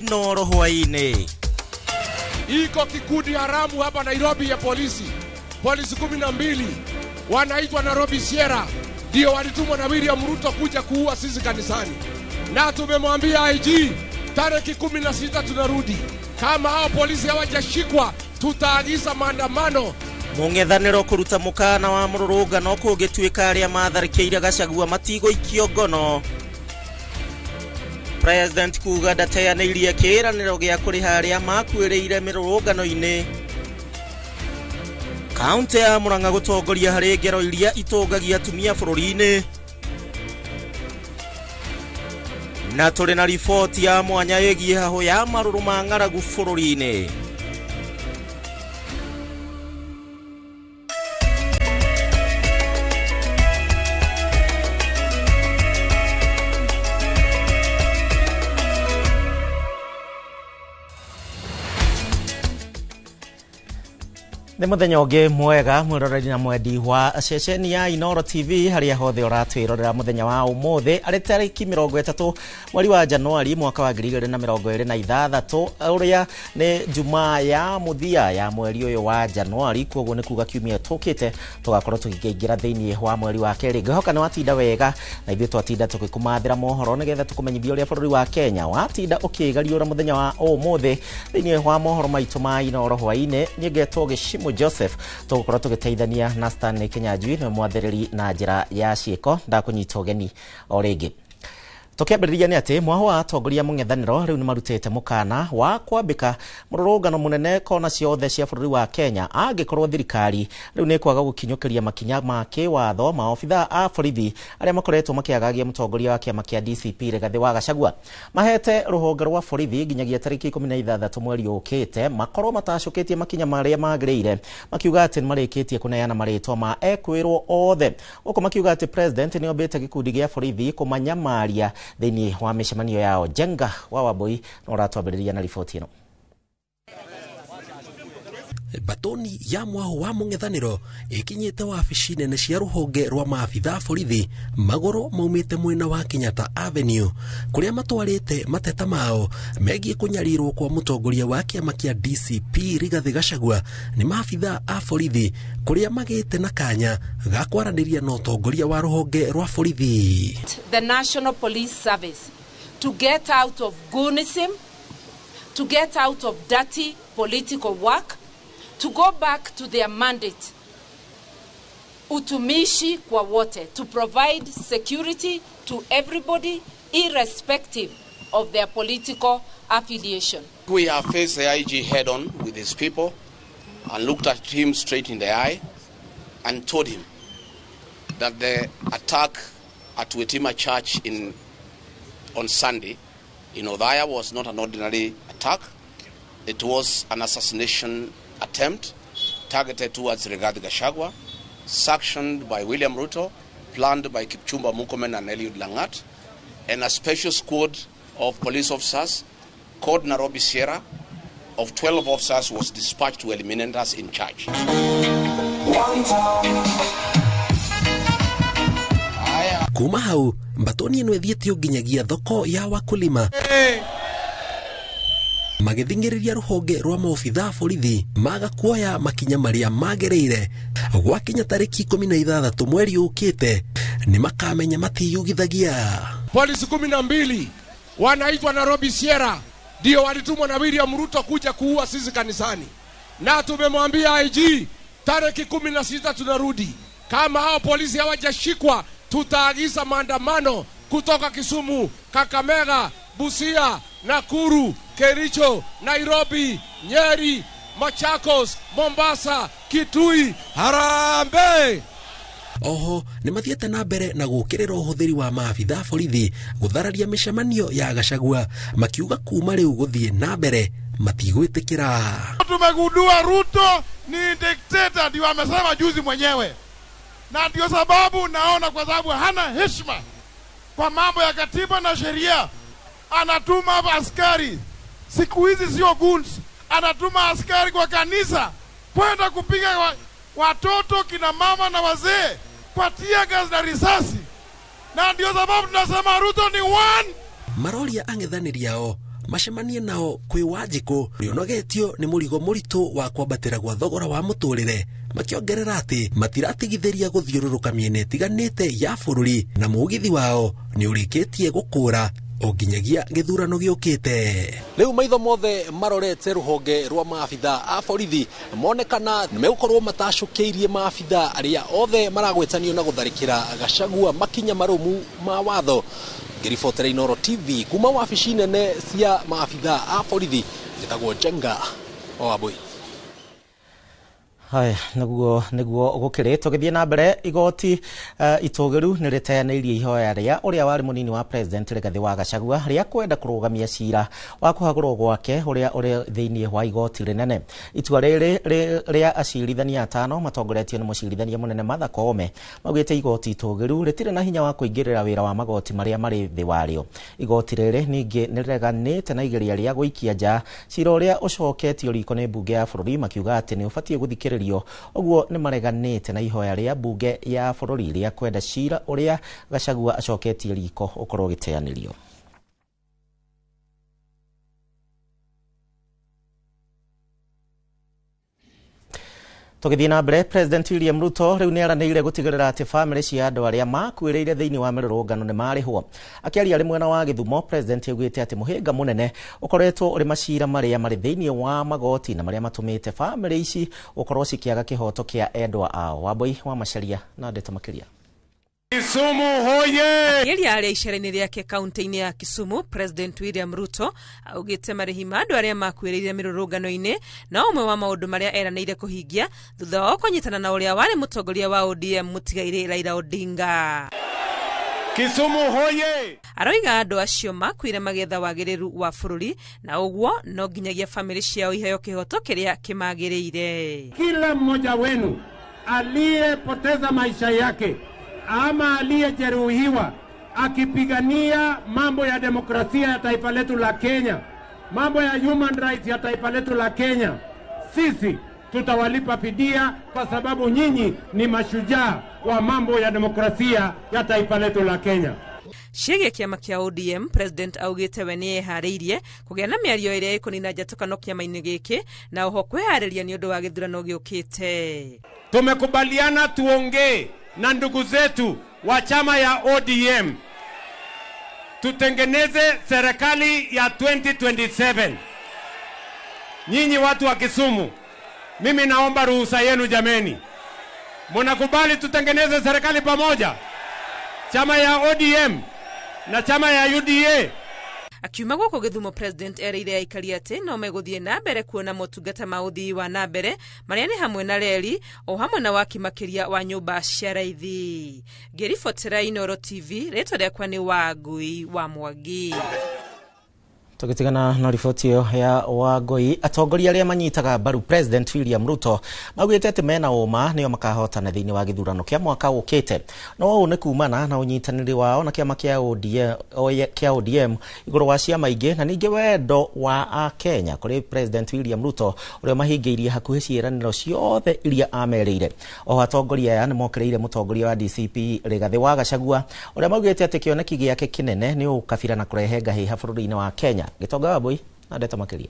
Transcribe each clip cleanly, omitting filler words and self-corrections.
Inooro hwainĩ. Iko kikundi haramu hapa Nairobi ya polisi, polisi 12 wanaitwa Nairobi Sierra, ndio walitumwa na William Ruto kuja kuua sisi kanisani, na tumemwambia IG tariki 16 tunarudi. Kama hao polisi hawajashikwa, tutaagiza maandamano. Mũng'ethanĩro kũruta mũkana wa mũrũrũngano kũngĩtuĩka arĩa matharĩkĩire Gachagua matigũikio ngono. President kuga ndateanĩirie kĩĩranĩro gĩa kũrĩha arĩa makuĩrĩire mĩrũrũngano-inĩ. Kaunti ya Murang'a gũtongoria harĩ ngero iria itũngagia atumia bũrũri-inĩ. Na tũrĩ na riboti ya mwanya ĩgiĩ hahũ ya marũrũ ma ng'aragu bũrũri-inĩ. Nĩ mũthenya ũngĩ mwega mwĩroreri na mwendi wa ceceni ya Inooro TV harĩa hothe ũratwĩrorera mũthenya wa ũmũthĩ arĩ tarĩki 30 mweri wa Januari mwaka wa 2026 ũrĩa nĩ Jumaa ya mũthia ya mweri ũyũ wa Januari, koguo nĩ kuga kiumia tũkĩte tũgakorwo tũkĩingĩra thĩinĩ wa mweri wa kerĩ. Ngĩhoka nĩ watinda wega na ithuĩ twatinda tũgĩkũmathĩra mohoro nĩgetha tũkũmenyithia ũrĩa bũrũri wa Kenya watinda ũkĩgariũra mũthenya wa ũmũthĩ thĩinĩ wa mohoro maitũ ma Inooro hwainĩ. Niĩ ngetwo Gĩcimũ Joseph, tũgũkorwo tũgĩteithania na Stanley Kinyanjui nĩwe mwathĩrĩri na njĩra ya ciĩko. Ndakũnyita ũgeni o rĩngĩ. Tũkĩambĩrĩria nĩ atĩ mwaho wa atongoria mũng'ethanĩro rĩu nĩ marutĩte mũkana wa kwambĩka mũrũrũngano mũnene kona ciothe cia bũrũri wa Kenya angĩkorwo thirikari rĩu nĩ kwaga gũkinyũkĩria makinya ma kĩwatho ma obithaa a borithi arĩa makoretwo makĩagagia mũtongoria wa kĩama kĩa DCP Rigathĩ wa Gachagua. Mahete rũhonge rwa borithi nginyagia tarĩki 16 mweri ũkĩte makorwo matacũkĩtie makinya marĩa magĩrĩire, makiuga atĩ nĩmarĩkĩtie kũneana marĩtwa ma ekwĩrwo othe, gũkũ makiuga atĩ president nĩombĩte gĩkundi gĩa borithi kũmanyamaria thĩinĩ wa mĩcemanio yao. Jenga wa Wambui no ũratwambĩrĩria na riboti ĩno. Batoni ya mwaho wa mũng'ethanĩro ĩkinyĩte wabici nene cia rũhonge rwa maabitha borithi magũrũ maumĩte mwena wa Kenyatta Avenue kũrĩa matwarĩte mateta mao megiĩ kũnyarirwo kwa mũtongoria wa kĩama kĩa DCP Rigathĩ Gachagua nĩ maabitha a borithi kũrĩa magĩte na kanya ga kwaranĩria na ũtongoria wa rũhonge rwa borithi. The National Police Service to get out of goonism, to get out of dirty political work, to go back to their mandate, utumishi kwa wote, to provide security to everybody irrespective of their political affiliation. We have faced the IG head on with his people and looked at him straight in the eye and told him that the attack at Witima Church on Sunday in Othaya was not an ordinary attack. It was an assassination attempt targeted towards Rigathi Gachagua, sanctioned by William Ruto, planned by Kipchumba Murkomen and Eliud Langat, and a special squad of police officers called Nairobi Sierra of 12 officers was dispatched to eliminate us in charge. Kuma hau mbatoni ĩno ĩthiĩte nginyagia thoko ya wakulima magĩthing'ĩrĩria rũhonge rwa maobitha borithi maga kuoya makinya marĩa magĩrĩire. Gwakinya tarĩki 16 mweri ũkĩte nĩ makamenya matiyugithagia. Polisi 12 wanaitwa Nairobi Sierra ndio walitumwa na William Ruto kuja kuua sisi kanisani, na tumemwambia IG tariki 16 tunarudi. Kama hao polisi hawajashikwa, tutaagiza maandamano kutoka Kisumu, Kakamega, Busia, Nakuru, Kericho, Nairobi, Nyeri, Machakos, Mombasa, Kitui. Harambee! Oho nĩ mathiĩte na mbere na gũkĩrĩra ũhũthĩri wa maabitha borithi gũthararia mĩcemanio ya Gachagua, makiuga kuma rĩu gũthiĩ na mbere matigwĩtĩkĩra. Tumegundua Ruto ni dikteta, ndio amesema juzi mwenyewe, na ndio sababu naona, kwa sababu hana heshima kwa mambo ya katiba na sheria, anatuma askari siku hizi sio goons, anatuma askari kwa kanisa kwenda kupiga watoto, kina mama na wazee kwa tear gas na risasi. Na ndio sababu tunasema Ruto ni one. Maroria ang'ethanĩri ao Macemanie nao kwĩ Wanjikũ rĩonogetio nĩ mũrigo mũritũ wa kwambatĩra gwa thogora wa mũtũrĩre, makĩongerera atĩ matiratigithĩria gũthiũrũrũka mĩena ĩtiganĩte ya bũrũri na mũgithi wao nĩ ũrĩkĩtie gũkũra o nginyagia gĩthurano gĩũkĩte. Rĩu maitho mothe marorete rũhonge rwa maabitha a borithi monekana nĩmegũkorwo matacũkĩirie maabitha arĩa othe maragwetanio na gũtharĩkĩra Gachagua makinya marũmu ma watho. Ngĩribotera Inooro TV kuma wabici nene cia maabitha a borithi, njĩtagwo Njenga Wambui. Haya, niguo gukiri tugithie na mbere. Igoti itugiru ni riteanĩirie ihoya rĩa ũrĩa warĩ mũnini wa president Rigathĩ wa Gachagua rĩa kwenda kũrũgamia cira wa kũhagũrwo gwake ũrĩa ũrĩ thĩinĩ wa igoti rĩnene. Itua rĩrĩ rĩa acirithania atano matongoretio nĩ mũcirithania mũnene Martha Koome maugĩte igoti itugiru rĩtirĩ na hinya wa kũingĩrĩra wĩra wa magoti marĩa marĩ thĩ warĩo. Igoti rĩrĩ ningĩ nĩrĩreganĩte na igeria rĩa gũikia nja cira ũrĩa ũcoketio riko nĩ mbunge ya bũrũri, makiuga atĩ nĩ ũbatiĩ gũthikĩrĩrio. Ũguo nĩ mareganĩte na ihoya rĩa mbunge ya bũrũri rĩa kwenda cira ũrĩa Gachagua acoketie riko ũkorwo ũgĩteanĩrio. Tũgĩthiĩ na mbere, President William Ruto rĩu nĩ aranĩire gũtigĩrĩra atĩ bamĩrĩ cia andũ arĩa makuĩrĩire thĩinĩ wa mĩrũrũngano nĩ marĩhwo. Akĩaria arĩ mwena wa Gĩthumo, President augĩte atĩ mũhĩnga mũnene ũkoretwo ũrĩ macira marĩa marĩ thĩinĩ wa magoti na marĩa matũmĩte bamĩrĩ ici gũkorwo cikĩaga kĩhoto kĩa endwa ao. Wambui wa Macharia na ndeto makĩria. Kisumu hoye! Akĩaria arĩ icera-inĩ rĩake kaunti-inĩ ya Kisumu, President William Ruto augĩte marĩhi ma andũ arĩa makuĩrĩire mĩrũrũngano-inĩ na ũmwe wa maũndũ marĩa eranĩire kũhingia thutha wao kũnyitana na ũrĩa warĩ mũtongoria wa ODM mũtigairĩ Raila Odinga. Kisumu hoye! Aroiga andũ acio makuire magetha wagĩrĩru wa bũrũri na ũguo no nginyagia bamĩrĩ ciao iheo kĩhoto kĩrĩa kĩmagĩrĩire. Kila mmoja wenu aliyepoteza maisha yake ama aliyejeruhiwa akipigania mambo ya demokrasia ya taifa letu la Kenya, mambo ya human rights ya taifa letu la Kenya, sisi tutawalipa fidia kwa sababu nyinyi ni mashujaa wa mambo ya demokrasia ya taifa letu la Kenya. Ciĩgiĩ kĩama kĩa ODM, President augĩte we nĩeharĩirie kũgĩa na mĩario ĩrĩa ĩkũnina njatũkano kĩama-inĩ gĩkĩ na oho kwĩharĩria nĩ ũndũ wa gĩthurano gĩũkĩte. Tumekubaliana tuongee na ndugu zetu wa chama ya ODM, tutengeneze serikali ya 2027. Nyinyi watu wa Kisumu, mimi naomba ruhusa yenu jameni. Mnakubali tutengeneze serikali pamoja? Chama ya ODM na chama ya UDA. Akiuma gũkũ Gĩthumo, President erĩire aikari atĩ no megũthiĩ na mbere kuona motungata ma ũthii wa na mbere marĩa nĩ hamwe na reri o hamwe na waki makĩria wa nyũmba cia raithi. Ngĩribotera Inooro TV, rĩtwa rĩakwa nĩ Wangui wa Mwangi. Tũgĩtigana na riboti ĩyo ya Wangui, atongoria arĩa manyitaga mbaru President William Ruto maugĩte atĩ mena ũma nĩo makahotana thĩinĩ wa gĩthurano kĩa mwaka ũkĩte. No ũũ nĩ kumana na ũnyitanĩri wao na kĩama kĩa ODM igũrũ wa ciama ingĩ na ningĩ wendo wa Akenya kũrĩ President William Ruto ũrĩa mahingĩirie hakuhĩ ciĩranĩro ciothe iria amerĩire. Oho atongoria aya nĩmokĩrĩire mũtongoria wa DCP Rigathĩ wa Gachagua ũrĩa maugĩte atĩ kĩoneki gĩake kĩnene nĩ ũkabira na kũrehe ngahĩha bũrũri-inĩ wa Kenya. Gĩtonga Wambui na ndeto makĩria.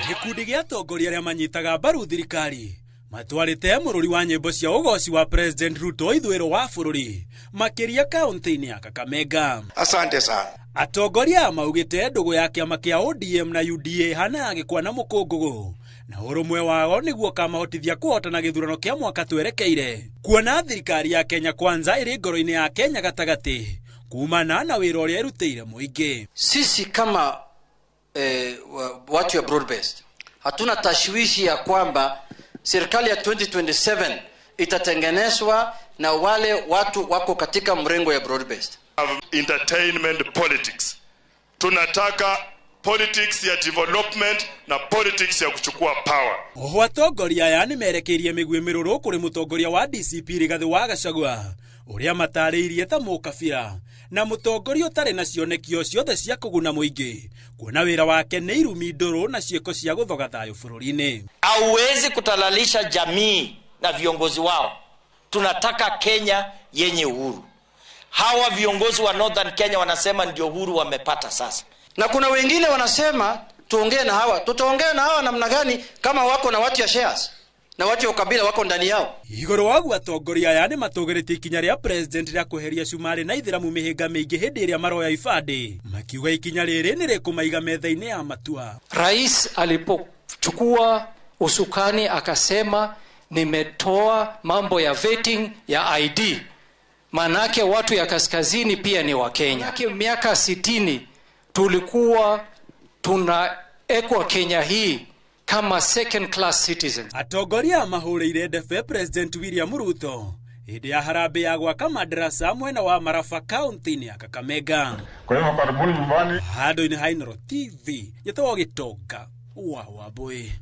Gĩkundi gĩa atongoria arĩa manyitaga mbaru thirikari matwarĩte mũrũri wa nyĩmbo cia ũgoci wa President Ruto ithũĩro wa bũrũri makĩria kaunti-inĩ ya Kakamega. Asante sana. Atongoria maugĩte ndũgũ ya kĩama kĩa ODM na UDA hana ya gĩkwa na mũkũngũgũ na ũrũmwe wao nĩguo kamahotithia kũhotana gĩthurano kĩa mwaka twerekeire, kuona thirikari ya Kenya Kwanza ĩrĩ ngoro-inĩ ya Kenya gatagatĩ kumana na wĩra ũrĩa ĩrutĩire mũingĩ. Sisi kama watu ya broad based hatuna tashwishi ya kwamba serikali ya 2027 itatengenezwa na wale watu wako katika mrengo ya broad based. Entertainment politics. Tunataka politics ya development na politics ya kuchukua power. Oho atongoria aya nĩmerekeirie mĩguĩ mĩrũrũ kũrĩ mũtongoria wa DCP Rigathĩ wa Gachagua ũrĩa matarĩirie ta mũkabira na mũtongoria ũtarĩ na cionekio ciothe cia kũguna mũingĩ, kuona wĩra wake nĩ irumi ndũrũ na ciĩko cia gũthoga thayũ bũrũri-inĩ. Hauwezi kutalalisha jamii na viongozi wao. Tunataka Kenya yenye uhuru. Hawa viongozi wa Northern Kenya wanasema ndio huru wamepata sasa, na kuna wengine wanasema tuongee na hawa. Tutaongea na hawa namna gani kama wako na watu ya shares na watu ya ukabila wako ndani yao? Igũrũ wa ũguo, atongoria aya nĩ matũgĩrĩtie ikinya rĩa president rĩa kweheria cumarĩ na ithĩramu mĩhĩnga mĩingĩ hĩndĩ ĩrĩa maroya ibandĩ, makiuga ikinya rĩrĩ nĩ rĩkũmaiga metha-inĩ ya matua. Rais alipochukua usukani akasema, nimetoa mambo ya vetting ya ID, maanake watu ya kaskazini pia ni wa Kenya. Manake miaka 60 tulikuwa tunaekwa Kenya hii kama second class citizens. Atongoria mahũrĩire ndebe President William Ruto hĩndĩ ya harambĩ ya gwaka madarasa mwena wa Marafa kaunti-inĩ ya Kakamega. Kwa hivyo karibuni nyumbani. Handũ-inĩ ha Inooro TV, njĩtagwo Gĩtonga wa Wambũi.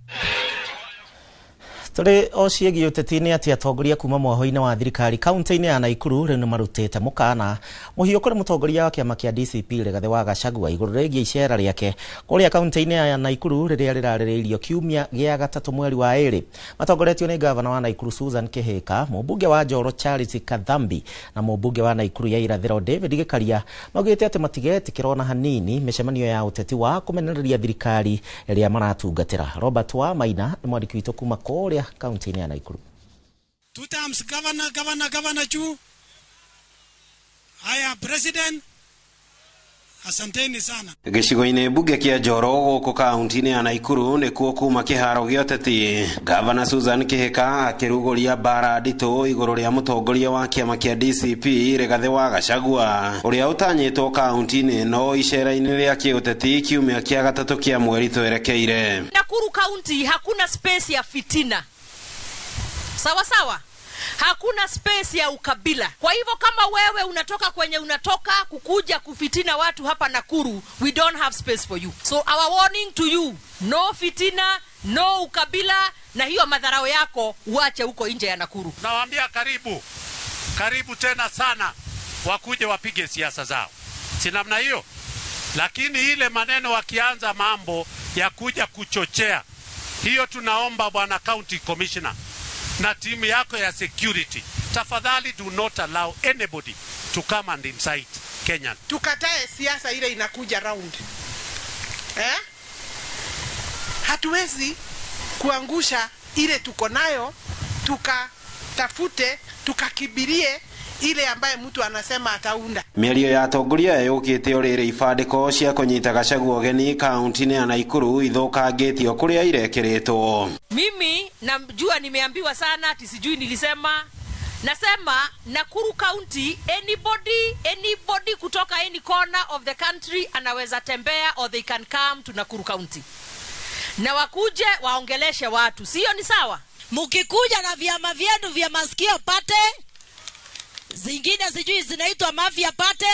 Tũrĩ o ciĩgiĩ ũteti-inĩ atĩ atongoria kuma mwaho-inĩ wa thirikari kaunti-inĩ ya Naikuru rĩu nĩmarutĩte mũkana mũhiũ kũrĩ mũtongoria wa kĩama kĩa DCP Rigathĩ wa Gachagua igũrũ rĩgiĩ icera rĩake kũrĩa kaunti-inĩ ya Naikuru rĩrĩa rĩrarĩrĩirio kiumia gĩa gatatũ mweri wa 2. Matongoretio nĩ gavana wa Naikuru Susan Kihika, mũmbunge wa Njoro Charles Kathambi na mũmbunge wa Naikuru ya irathĩro David Gĩkaria, maugĩte atĩ matigetĩkĩra ona hanini mĩcemanio ya ũteti wa kũmenereria thirikari ĩrĩa maratungatĩra. Robert wa Maina nĩ mwandĩki witũ kuma kũrĩa kaunti-inĩ ya Nakuru. Two times governor, governor, governor juu. Haya, president. Asanteni sana. Gĩcigo-inĩ mbunge kĩa Njoro gũkũ kaunti-inĩ ya Naikuru nĩkuo kuma kĩharo gĩa ũteti. Gavana Susan Kihika akĩrugũria mbara nditũ igũrũ rĩa mũtongoria wa kĩama kĩa DCP Rigathĩ wa Gachagua ũrĩa ũtanyĩtwo kaunti-inĩ ĩno icera-inĩ rĩa kĩũteti kiumia kĩa gatatũ kĩa mweri twerekeire. Nakuru County hakuna space ya fitina. Sawa sawa. Hakuna space ya ukabila. Kwa hivyo kama wewe unatoka kwenye unatoka kukuja kufitina watu hapa Nakuru, we don't have space for you. So our warning to you, no fitina, no ukabila, na hiyo madharau yako uache huko nje ya Nakuru. Nawaambia karibu, karibu tena sana, wakuje wapige siasa zao. Si namna hiyo? Lakini ile maneno wakianza mambo ya kuja kuchochea, hiyo tunaomba bwana County Commissioner na timu yako ya security, tafadhali do not allow anybody to come and incite Kenya. Tukatae siasa ile inakuja round. Hatuwezi kuangusha ile tuko nayo, tukatafute, tukakibirie ile ambaye mtu anasema ataunda. Mĩario ya atongoria yũkĩte o rĩrĩ ibandĩko cia kũnyita Gachagua ũgeni kaunti-inĩ ya Nakuru ithũkangĩtio kũrĩa irekĩrĩtwo. Mimi najua nimeambiwa sana ati sijui nilisema, nasema Nakuru County anybody kutoka any corner of the country anaweza tembea, or they can come to Nakuru County. Na wakuje waongeleshe watu. Sio ni sawa? Mukikuja na vyama vyenu vya masikio pate, zingine sijui zinaitwa mafia pate,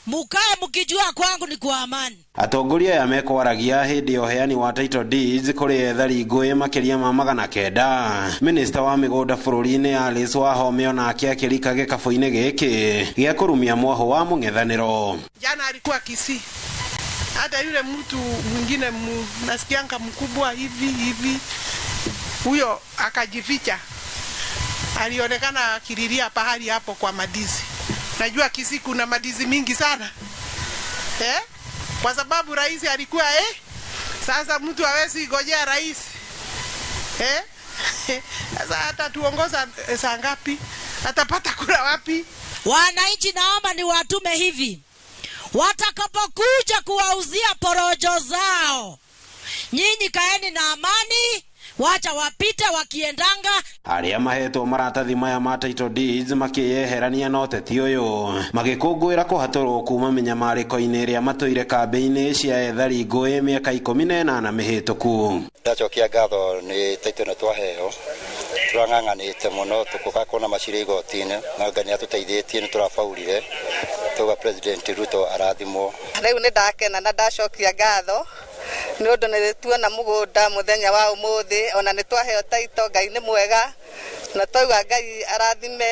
mukae mukijua kwangu ni kwa amani. Atongoria aya mekwaragia hĩndĩ ya ũheani wa title deeds kũrĩ ethari ngũĩ makĩria ma 900. Minista wa mĩgũnda bũrũri-inĩ Alice Wahome onake akĩrika gĩkabũ-inĩ gĩkĩ gĩa kũrumia mwaho wa mũng'ethanĩro. Jana alikuwa Kisii. Hata yule mtu mwingine nasikianga mkubwa hivi hivi, huyo akajificha. Alionekana akililia pahali hapo kwa madizi. Najua Kisii kuna madizi mingi sana. Kwa sababu rais alikuwa Sasa mtu hawezi gojea rais. Sasa atatuongoza saa ngapi? Atapata kura wapi? Wananchi naomba ni watume hivi. Watakapokuja kuwauzia porojo zao, nyinyi kaeni na amani, wacha wapite wakiendanga. Arĩa mahetwo maratathi maya ma title deeds makĩyeherania na ũteti ũyũ magĩkũngũĩra kũhatũrwo kuma mĩnyamarĩko-inĩ ĩrĩa matũire kambĩ-inĩ cia ethari ngũĩ mĩaka 18 mĩhĩtũku. Ndacokia ngatho nĩ title ĩno twaheo, tũrang'ang'anĩte mũno tũkũka kuona macira igoti-inĩ na Ngai nĩatũteithĩtie, nĩtũrabaurire tuga President Ruto arathimwo. Rĩu nĩ ndakena na ndacokia ngatho nĩ ũndũ nĩ tuona mũgũnda mũthenya wa ũmũthĩ, ona nĩ twaheo title. Ngai nĩ mwega na twauga Ngai arathime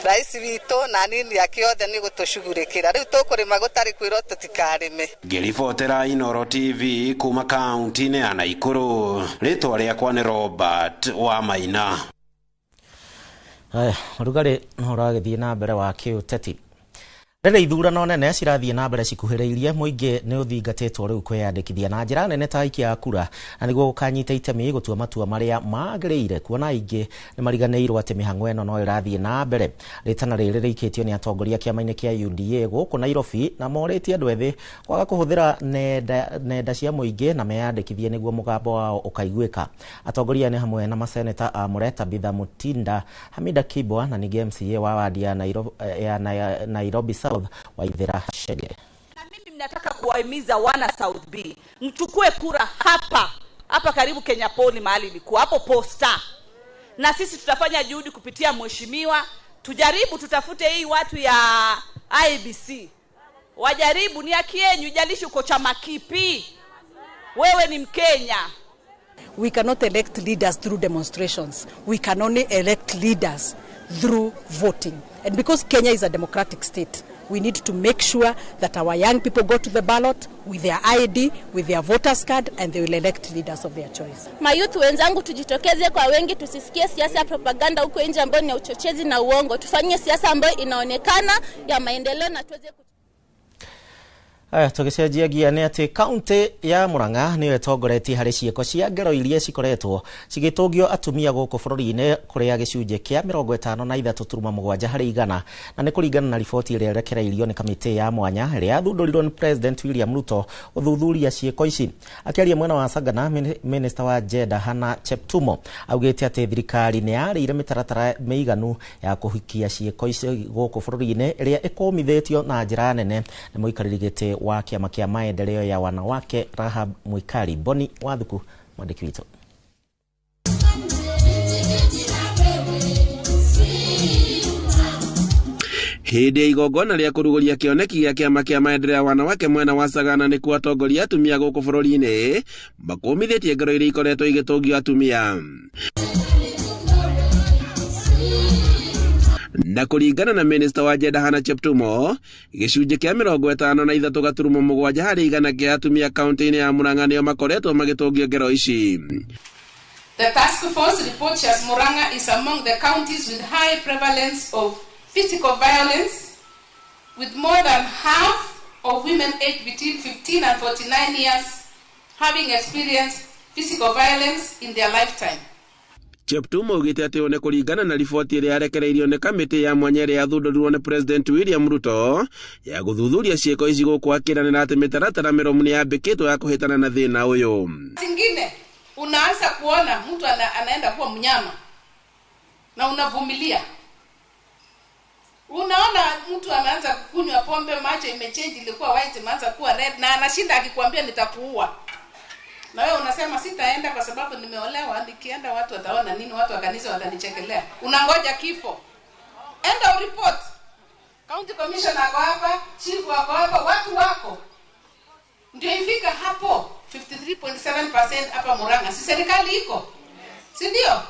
rais witũ na anini ake othe nĩ gũtũcugurĩkĩra. Rĩu tũkũrĩma gũtarĩ kwĩrwo tũtikarĩme. Ngĩribotera Inooro TV kuma kaunti-inĩ ya Nakuru, rĩtwa rĩakwa nĩ Robert wa Maina. Haya, ũrugarĩ no ũragĩthiĩ na mbere wa kĩũteti. Rĩrĩa ithurano nene cirathiĩ na mbere cikuhĩrĩirie, mũingĩ nĩ ũthingatĩtwo rĩu kwĩyandĩkithia na njĩra nene ta aikia a kura, na nĩguo gũkanyita itemi gũtua matua marĩa magĩrĩire, kuona aingĩ nĩ mariganĩirwo atĩ mĩhang'o ĩno no ĩrathiĩ na mbere. Rĩtana rĩrĩ rĩikĩtio nĩ atongoria kĩama-inĩ kĩa UDA gũkũ Nairobi, na morĩtie andũ ethĩ kwaga kũhũthĩra nenda cia mũingĩ na meyandĩkithie nĩguo mũgambo wao ũkaiguĩka. Atongoria nĩ hamwe na maseneta Amũre Tabitha Mutinda, Hamida Kibwa na ningĩ MCA wa wadi ya Nairobi South Waithera Chege. Na mimi nataka kuwahimiza wana South B, mchukue kura hapa hapa karibu Kenya Poli mahali ilikuwa hapo posta, na sisi tutafanya juhudi kupitia mheshimiwa, tujaribu tutafute hii watu ya IBC wajaribu, ni haki yenu, ijalishi uko chama kipi, wewe ni Mkenya. We cannot elect leaders through demonstrations. We can only elect leaders through voting. And because Kenya is a democratic state, we need to make sure that our young people go to the ballot with their ID, with their voters card, and they will elect leaders of their choice. Mayouth wenzangu, tujitokeze kwa wengi, tusisikie siasa ya propaganda huko nje ambayo ni uchochezi na uongo. Tufanye siasa ambayo inaonekana ya maendeleo na tuweze. Aya, tũgĩcenjia ngia nĩ atĩ kaunti ya Murang'a nĩyo ĩtongoretie harĩ ciĩko cia ngero iria cikoretwo cigĩtũngio atumia gũkũ bũrũri-inĩ, kũrĩa gĩcunjĩ kĩa 53.7 harĩ igana, na nĩ kũringana na riboti ĩrĩa ĩrekereirio nĩ kamĩtĩ ya mwanya ĩrĩa yathundũrirwo nĩ President William Ruto gũthuthuria ciĩko ici. Akĩaria mwena wa Sagana, Minister wa Gender Hannah Cheptumo augĩte atĩ thirikari nĩ yarĩire mĩtaratara mĩiganu ya kũhikia ciĩko ici gũkũ bũrũri-inĩ ĩrĩa ĩkũmithĩtio na njĩra nene nĩ mũikarĩri gĩtĩ wa kĩama kĩa maendeleo ya wanawake Rahab Mwikali. Boni Wathuku mwandĩki witũ. Hĩndĩ ya igongona rĩa kũrugũria kĩoneki gĩa kĩama kĩa maendeleo ya wanawake mwena wa Sagana nĩkuo atongoria atumia gũkũ bũrũri-inĩ makũmithĩtie ngero iria ikoretwo igĩtũngio atumia. Na kũringana na Minister wa Gender Hannah Cheptumo, gĩcunjĩ kĩa 53.7 harĩ igana kĩa atumia kaunti-inĩ ya Murang'a nĩo makoretwo magĩtũngio ngero ici. The task force reports as Murang'a is among the counties with high prevalence of physical violence, with more than half of women aged between 15 and 49 years having experienced physical violence in their lifetime. Cheptumo augĩte atĩ ũũ nĩ kũringana na riboti ĩrĩa yarekereirio nĩ kamĩtĩ ya mwanya ĩrĩa yathundũrirwo nĩ President William Ruto ya gũthuthuria ciĩko ici gũkũ akĩranĩra atĩ mĩtaratara mĩrũmu nĩ yambĩkĩtwo ya kũhĩtana na thĩna ũyũ. Zingine unaanza kuona mtu anaenda kuwa mnyama na unavumilia. Unaona mtu anaanza kunywa pombe, macho imechange, ilikuwa white imeanza kuwa red, na anashinda akikwambia nitakuua. Na wewe unasema sitaenda kwa sababu nimeolewa, nikienda watu wataona nini, watu wa kanisa watanichekelea. Unangoja kifo. Enda ureport. County commissioner ako hapa, chief wako hapa, watu wako. Ndio ifika hapo 53.7% hapa Murang'a. Si serikali iko? Si ndio?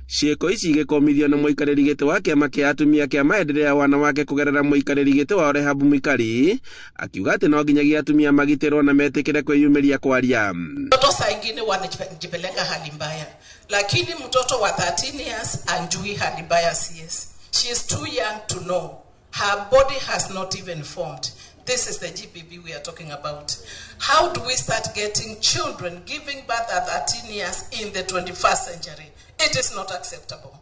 Ciĩko ici igĩkũmithio nĩ mũikarĩri gĩtĩ wa kĩama kĩa atumia kĩa maendeleo ya wanawake kũgerera mũikarĩri gĩtĩ wa Rehabu Mwikali, akiuga atĩ no nginyagia atumia magitĩrwo na metĩkĩre kwĩyumĩria kwaria. Mtoto saa ingine wanajipeleka hali mbaya, lakini mtoto wa 13 years anjui hali mbaya CS. She is too young to know. Her body has not even formed. This is the GBV we are talking about. How do we start getting children giving birth at 13 years in the 21st century? It is not acceptable.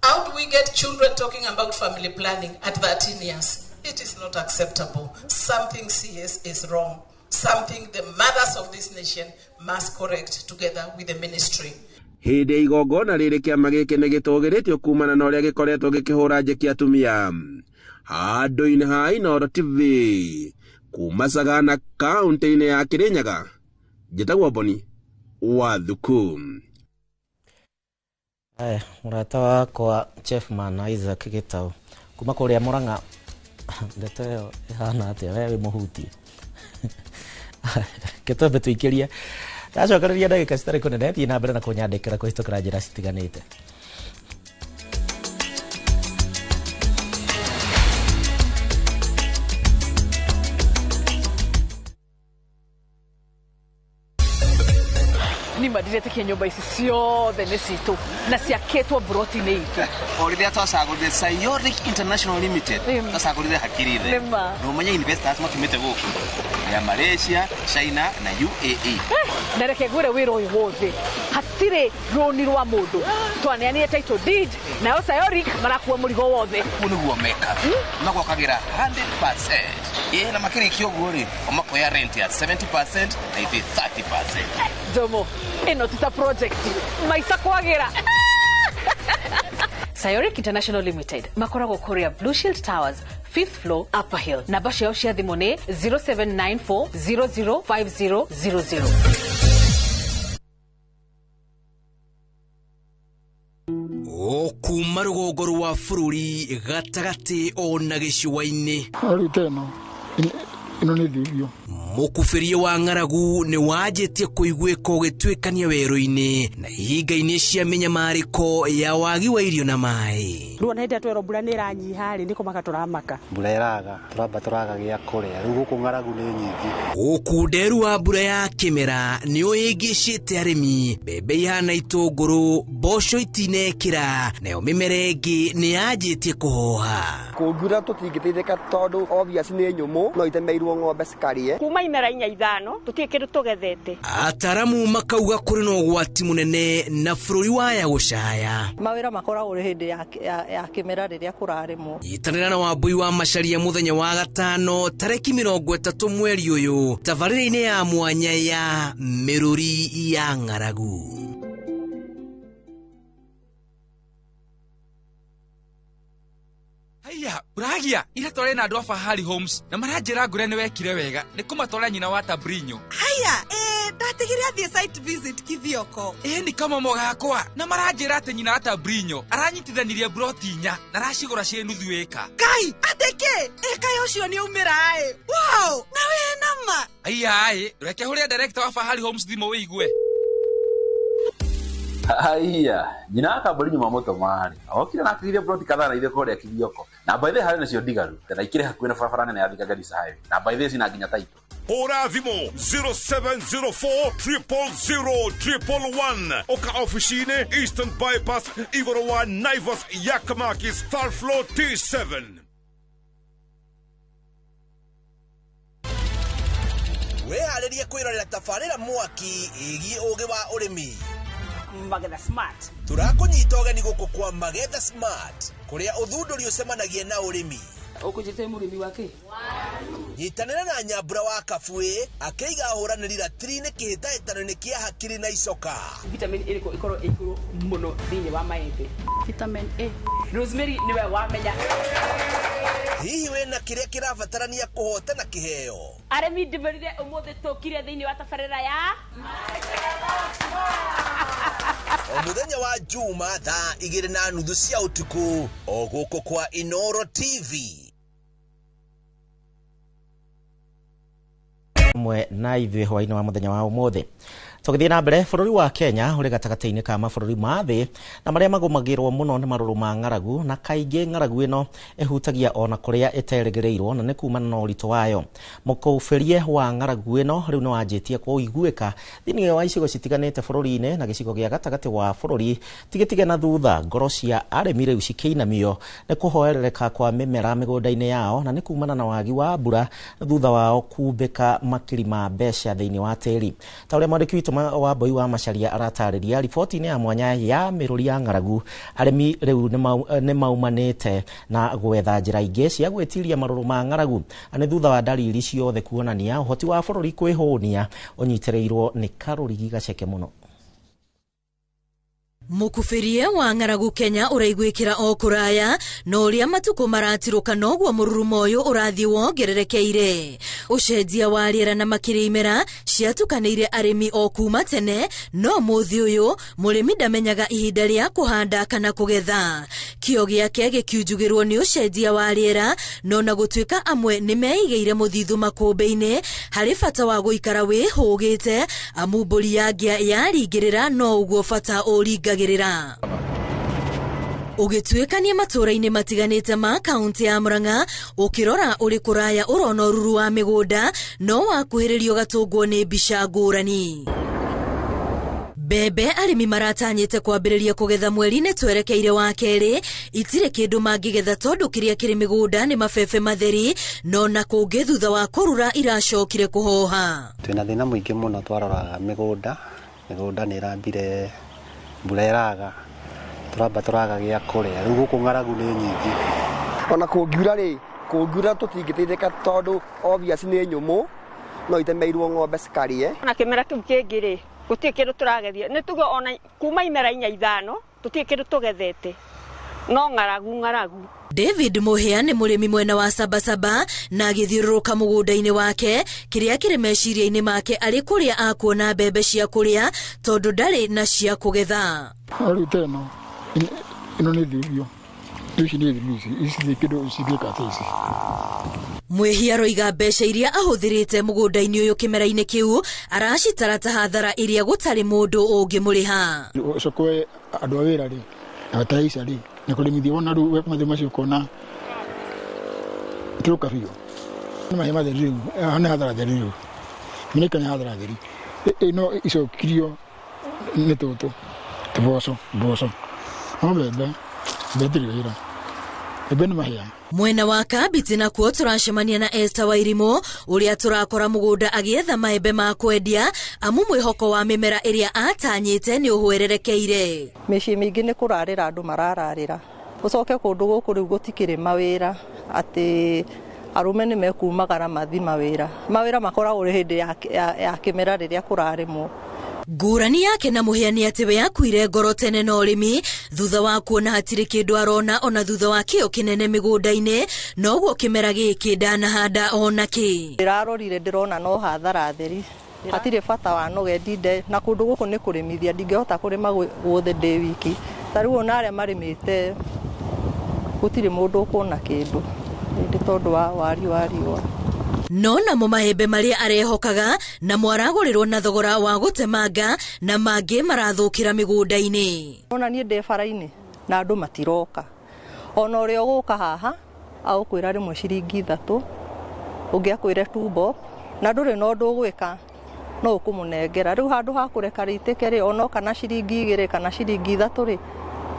How do we get children talking about family planning at 13 years? It is not acceptable. Something serious is wrong. Something the mothers of this nation must correct together with the ministry. Hĩndĩ ya igongona rĩrĩ kĩama gĩkĩ nĩ gĩtũgĩrĩtio kumana na ũrĩa gĩkoretwo gĩkĩhũra njeki atumia. Handũ-inĩ ha Inooro TV kuma Sagana kaunti-inĩ ya Kirinyaga, njĩtagwo Boni Wathuku. Aya, mũrata wakwa Chefman Isaac Gĩtaũ kuma kũrĩa Murang'a, ndeto ĩyo ĩhana atĩa? We wĩ mũhutie gĩtombe tũikĩrie ndacokereria ndagĩka citarĩ kũnene thiĩ na mbere na kũnyandĩkĩra kũhĩtũkĩra njĩra citiganĩte. Nima ndiretĩkia nyũmba ici ciothe nĩ citũ na ciakĩtwo mburoti-inĩ itũ. O rĩrĩa twacagũrire Sayoric International Limited, twacagũrire hakiri thĩ. Nĩ ma. Na ũmenye investors matumĩte gũkũ ya Malaysia, China na UAE. Na reke ngwĩre wĩra ũyũ wothe hatirĩ rũni rwa mũndũ, twaneanire title deed nayo Sayoric marakua mũrigo wothe. Ũguo nĩguo mekaga, magwakagĩra 100%, ĩ na makĩrĩkia ũguo rĩ, o makoya rent ya 70% na ithuĩ 30%. Njomo, ĩno ti ta project maica kwagĩra. Sayoric International Limited makoragwo kũrĩa Blue Shield Towers, 5th floor, Upper Hill. Namba ciao cia thimũ nĩ 0794005000. O kuma rũgongo rwa bũrũri gatagatĩ ona gĩcũa-inĩ, rĩu ta ĩno ĩno nĩ thibio. Mũkubĩrie wa ng'aragu nĩ wanjĩtie kũiguĩka ũgĩtuĩkania werũ-inĩ na ihinga-inĩ cia mĩnyamarĩko ya wagi wa irio na maĩ. Rĩu ona hĩndĩ ĩrĩa twerwo mbura nĩ ĩranyiha rĩ, nĩ kũmaka tũramaka. Mbura ĩraga, tũramba tũraga gĩa kũrĩa, rĩu gũkũ ng'aragu nĩ nyingĩ. Ũkunderu wa mbura ya kĩmera nĩ ũhĩngĩcĩte arĩmi, mbembe ihana itũngũrũ, mboco itinekĩra, nayo mĩmera ĩngĩ nĩ yanjĩtie kũhoha. Kũngiura tũtingĩteithĩka tondũ obvious nĩ nyũmũ, no itemeirwo ng'ombe cikarĩe. Kuma imera inya ithano tũtirĩ kĩndũ tũgethete. Ataramu makauga kũrĩ na ũgwati mũnene na bũrũri waya gũcaya. Mawĩra makoragwo hĩndĩ ya kĩmera rĩrĩa kũrarĩmwo. Nyitanĩra na Wambui wa Macharia mũthenya wa gatano tarĩki 30 mweri ũyũ tabarĩra-inĩ ya mwanya ya mĩrũri ya ng'aragu. Haiya, Uragia, ira tware na andũ a Fahari Homes na maranjĩra ngũre nĩ wekire wega nĩ kũmatwara nyina wa Tabrinyo. Haya, ndatigire athiĩ site visit Kithioko. Ĩ ni kamomo gakwa na maranjĩra atĩ nyina wa Tabrinyo aranyitithanirie broti inya na aracigũra ciĩ nuthu ĩka. Ngai, atĩ kĩ? Ĩka ũcio nĩ aumĩra ĩ. Wow, na wĩ nama. Haiya ĩ, reke hũrĩre director wa Fahari Homes thimũ wĩigue. Haiya, nyina wa Kaburi nyuma mũtũmarĩ okire na akĩgĩria broti kadhaa na ithuĩ kũrĩa Kithioko, na by the way harĩ nacio ndigaru na ikĩrĩ hakuhĩ na barabara nene ya Thika Garissa Highway, na by the way cina nginya title. Hũra thimũ 0704 000 111 oka ofici-inĩ Eastern Bypass igũrũ wa Naivas Yakamakis third floor T7. Wĩharĩrie kwĩrorera tabarĩra mwaki ĩgiĩ ũgĩ wa ũrĩmi. Magetha Smart. Tũrakũnyita ũgeni gũkũ kwa Magetha Smart kũrĩa ũthundũri ũcemanagia na ũrĩmi. Ũkũnjĩte mũrĩmi wa kĩ? Nyitanĩra na Nyambura wa Kabuĩ akĩiga ahũranĩri ratiri-inĩ kĩhĩtahĩtano-inĩ kĩa hakiri na icoka. Vitamin ĩrĩkũ ĩkorwo ĩ igũrũ mũno thĩinĩ wa maembe? Vitamin A. Rosemary nĩwe wamenya. Hihi wĩna kĩrĩa kĩrabatarania kũhotana kĩheo? Arĩmi ndĩmerire ũmũthĩ tũkire thĩinĩ wa tabarĩra ya O mũthenya wa Juma thaa 2:30 cia ũtukũ o gũkũ kwa Inoro TV. Mwe na ithuĩ hwaĩ-inĩ wa mũthenya wa ũmũthĩ. Tũgĩthiĩ na mbere, bũrũri wa Kenya ũrĩ gatagatĩ-inĩ ka mabũrũri ma thĩ na marĩa magũmagĩrwo mũno nĩ marũrũ ma ng'aragu, na kaingĩ ng'aragu ĩno ĩhutagia ona kũrĩa ĩterĩgĩrĩirwo na nĩ kumana na ũritũ wayo. Mũkũbĩrie wa ng'aragu ĩno rĩu nĩ wanjĩtie kũiguĩka thĩinĩ wa icigo citiganĩte bũrũri-inĩ na gĩcigo gĩa gatagatĩ wa bũrũri tigĩtige na thutha ngoro cia arĩmi rĩu cikĩinamio nĩ kũhoerereka kwa mĩmera mĩgũnda-inĩ yao na nĩ kumana na wagi wa mbura thutha wao kumbĩka makiri ma mbeca thĩinĩ wa tĩri. Ta ũrĩa mwandĩki witũ Wambui wa Macharia aratarĩria riboti-inĩ ya mwanya ya mĩrũri ya ng'aragu, arĩmi rĩu nĩ maumanĩte na gwetha njĩra ingĩ cia gwĩtiria marũrũ ma ng'aragu na nĩ thutha wa dalili ciothe kuonania ũhoti wa bũrũri kwĩhũnia ũnyitĩrĩirwo nĩ Karũrigi Gaceke mũno. Mũkũbĩrie wa ng'aragu Kenya ũraiguĩkĩra o kũraya na ũrĩa matukũ maratirũka noguo mũrurumo ũyũ ũrathiĩ wongererekeire. Ũcenjia wa rĩera na makĩria imera ciatukanĩire arĩmi o kuma tene, no mũthĩ ũyũ mũrĩmi ndamenyaga ihinda rĩa kũhanda kana kũgetha. Kĩo gĩake gĩkiunjugĩrwo nĩ ũcenjia wa rĩera, no na gũtuĩka amwe nĩ meigĩire mũthithũ makũmbĩ-inĩ, harĩ bata wa gũikara wĩhũgĩte amu mbũri ya ngĩa yaringĩrĩra no ũguo bata ũringagĩrĩra. Ũgĩtuĩkania matũũra-inĩ matiganĩte ma kaunti ya Murang'a, ũkĩrora ũrĩ kũraya ũrona ũruru wa mĩgũnda no wakuhĩrĩrio gatũngwo nĩ mbica ngũrani. Mbembe arĩmi maratanyĩte kwambĩrĩria kũgetha mweri-inĩ twerekeire wa kerĩ, itirĩ kĩndũ mangĩgetha tondũ kĩrĩa kĩrĩ mĩgũnda nĩ mabebe matheri, no na kũngĩ thutha wa kũrura iracokire kũhoha. Twĩna thĩna mũingĩ mũno twarora mĩgũnda, mĩgũnda nĩ ĩrambire mbura ĩraga, tũramba tũraga gĩa kũrĩa, rĩu gũkũ ng'aragu nĩ nyingĩ. Ona kũngiura rĩ, kũngiura tũtingĩteithĩka tondũ obvious nĩ nyũmũ, no itemeirwo ng'ombe cikarĩe. Na kĩmera kĩu kĩngĩ rĩ, gũtirĩ kĩndũ tũragethire, nĩ tuge ona kuma imera inya ithano tũtirĩ kĩndũ tũgethete, no ng'aragu ng'aragu. David Muhia nĩ mũrĩmi mwena wa Sabasaba na agĩthiũrũrũka mũgũnda-inĩ wake, kĩrĩa kĩrĩ meciria-inĩ make arĩ kũrĩa akuona mbembe cia kũrĩa tondũ ndarĩ na cia kũgetha. Rĩu ta ĩno, ĩno nĩ thiru biũ, ici nĩ thiru ici, ici nĩ kĩndũ cingĩka ta ici. Mwĩhia aroiga mbeca iria ahũthĩrĩte mũgũnda-inĩ ũyũ kĩmera-inĩ kĩu aracitara ta hathara ĩrĩa gũtarĩ mũndũ ũngĩmũrĩha. Ũcoke andũ a wĩra rĩ, na bataraitha rĩ, na kũrĩmithia wona rĩu weka mathĩ macio ũkona tũrũka biũ. Nĩ mahiũ matheri rĩu, haha nĩ hathara theri rĩu, mĩnĩka nĩ hathara theri. Ĩno icokirio nĩ tũtũ, tũboco, mboco, no mbembe, mbembe itirĩ wĩra. Mbembe nĩ mahĩa. Mwena wa Kambiti nakuo tũracemania na Esther Wairimu ũrĩa tũrakora mũgũnda agĩetha maembe ma kwendia amu mwĩhoko wa mĩmera ĩrĩa atanyĩte nĩ ũhwererekeire. Mĩciĩ mĩingĩ nĩ kũrarĩra andũ marararĩra, ũcoke kũndũ gũkũ rĩu gũtikĩrĩ mawĩra, atĩ arũme nĩ mekumagara mathi mawĩra, mawĩra makoragwo hĩndĩ ya kĩmera rĩrĩa kũrarĩmwo. Ngũrani yake na Mũhĩa nĩ atĩ we akuire ngoro tene na ũrĩmi thutha wa kuona hatirĩ kĩndũ arona ona thutha wa kĩo kĩnene mĩgũnda-inĩ, noguo kĩmera gĩkĩ ndanahanda ona kĩ. Ndĩrarorire ndĩrona no hathara theri, hatirĩ bata wa noge ndinde, na kũndũ gũkũ nĩ kũrĩmithia, ndingĩhota kũrĩma guothe ndĩ wiki. Ta rĩu ona arĩa marĩmĩte gũtirĩ mũndũ ũkuona kĩndũ nĩ tondũ wa wari wa riũa. No namo maembe marĩa arehokaga namo aragũrĩrwo na thogora wa gũtemanga na mangĩ marathũkĩra mĩgũnda-inĩ. Ona niĩ ndĩ bara-inĩ na andũ matiroka, ona ũrĩa ũgũka haha agũkwĩra rĩmwe ciringi 3, ũngĩ akwĩre 2 bob, na ndũrĩ na ũndũ ũgwĩka no ũkũmũnengera. Rĩu handũ ha kũreka rĩitĩke rĩ, ona kana ciringi 2 kana ciringi 3 rĩ,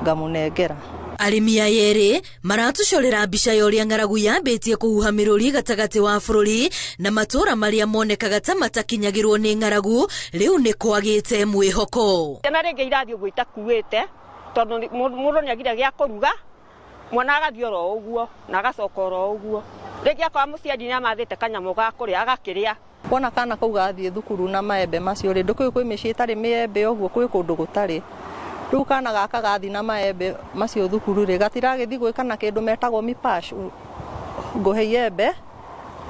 ngamũnengera. Arĩmi aya erĩ maratũcorera mbica ya ũrĩa ng'aragu yambĩtie kũhuha mĩrũri gatagatĩ wa bũrũri na matũũra marĩa monekaga ta matakinyagĩrwo nĩ ng'aragu rĩu nĩ kwagĩte mwĩhoko. Ciana rĩngĩ irathiĩ ũguo itakuĩte tondũ mũndũ nĩagire gĩa kũruga, mwana agathiĩ oro ũguo na agacoka oro ũguo, rĩngĩ akorwo mũciari nĩamathĩte kanyamũ ga kũrĩa agakĩrĩa. Wona kana kau gathiĩ thukuru na maembe macio rĩ, ndũkĩũĩ kwĩ mĩciĩ ĩtarĩ mĩembe ũguo, kwĩ kũndũ gũtarĩ. Rĩu kana gaka gathi na maembe macio thukuru rĩ, gatiragĩthiĩ gwĩka na kĩndũ metagwo mipash, ngũhe iembe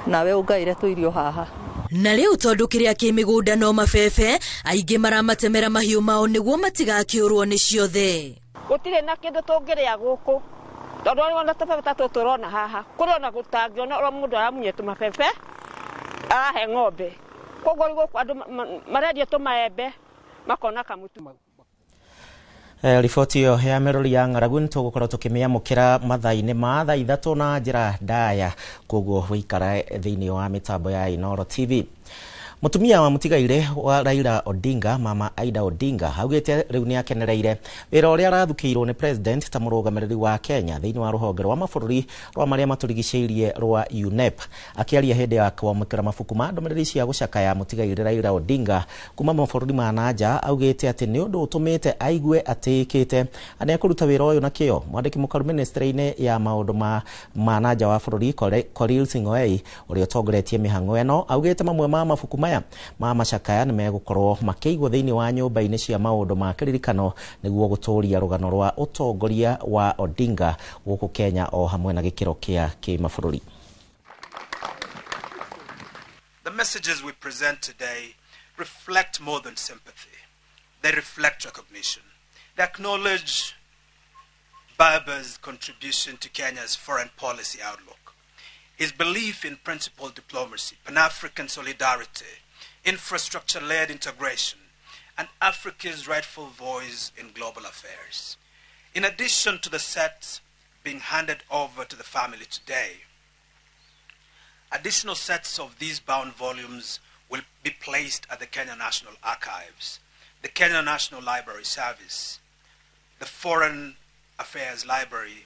nawe ũngaĩre tũirio haha. Na rĩu tondũ kĩrĩa kĩ mĩgũnda no mabebe, aingĩ maramatemera mahiũ mao nĩguo matigakĩũrwo nĩ ciothe. Gũtirĩ na kĩndũ tũngĩrĩa gũkũ tondũ ona tũbebe ta tũtũ tũrona haha, kũrĩ ona gũtangĩona ũrĩa mũndũ aramunya tũmabebe arahe ng'ombe, koguo rĩu gũkũ andũ marendia tũmaembe makona kamũtu. Riboti ĩyo ya mĩrũri ya ng'aragu nĩtũgũkorwo tũkĩmĩamũkĩra mathaa-inĩ ma thaa 3 na njĩra ndaya, koguo wĩikara thĩinĩ wa mĩtambo ya Inooro TV. Mũtumia wa mũtigaire wa Raila Odinga, Mama Aida Odinga, augĩte rĩu nĩ akenereire wĩra ũrĩa arathukĩirwo nĩ president ta mũrũgamĩrĩri wa Kenya thĩinĩ wa rũhonge rwa mabũrũri rwa marĩa matũrigicĩirie rwa UNEP. Akĩaria hĩndĩ ya kwamũkĩra mabuku ma ndũmĩrĩri cia gũcakaya mũtigaire Raila Odinga kuma mabũrũri ma nanja, augĩte atĩ nĩ ũndũ ũtũmĩte aigue atĩĩkĩte na nĩekũruta wĩra ũyũ na kĩo. Mwandĩki mũkaru ministry-inĩ ya maũndũ ma nanja wa bũrũri Korir Sing'oei ũrĩa ũtongoretie mĩhang'o ĩno augĩte mamwe ma mabuku maya ma macakaya nĩ megũkorwo makĩigwo thĩinĩ wa nyũmba-inĩ cia maũndũ ma kĩririkano nĩguo gũtũũria rũgano rwa ũtongoria wa Odinga gũkũ Kenya o hamwe na gĩkĩro kĩa kĩmabũrũri. The messages we present today reflect more than sympathy. They reflect recognition. They acknowledge Baba's contribution to Kenya's foreign policy outlook, his belief in principled diplomacy, Pan-African solidarity, infrastructure-led integration, and Africa's rightful voice in global affairs. In addition to the sets being handed over to the family today, additional sets of these bound volumes will be placed at the Kenya National Archives the Kenya National Library Service, the Foreign Affairs Library,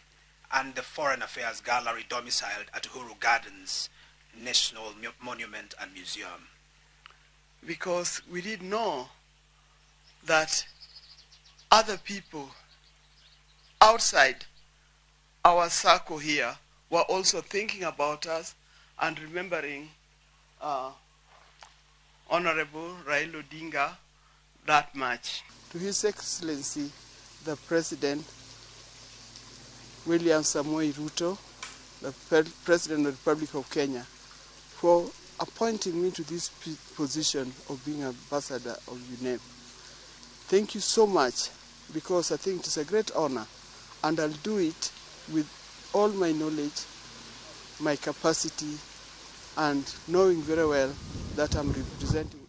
and the Foreign Affairs Gallery domiciled at Uhuru Gardens National Monument and Museum. Because we didn't know that other people outside our circle here were also thinking about us and remembering Honorable Raila Odinga that much. To His Excellency, the President, William Samoei Ruto, the President of the Republic of Kenya, for appointing me to this position of being ambassador of UNEP. Thank you so much, because I think it's a great honor, and I'll do it with all my knowledge, my capacity, and knowing very well that I'm representing.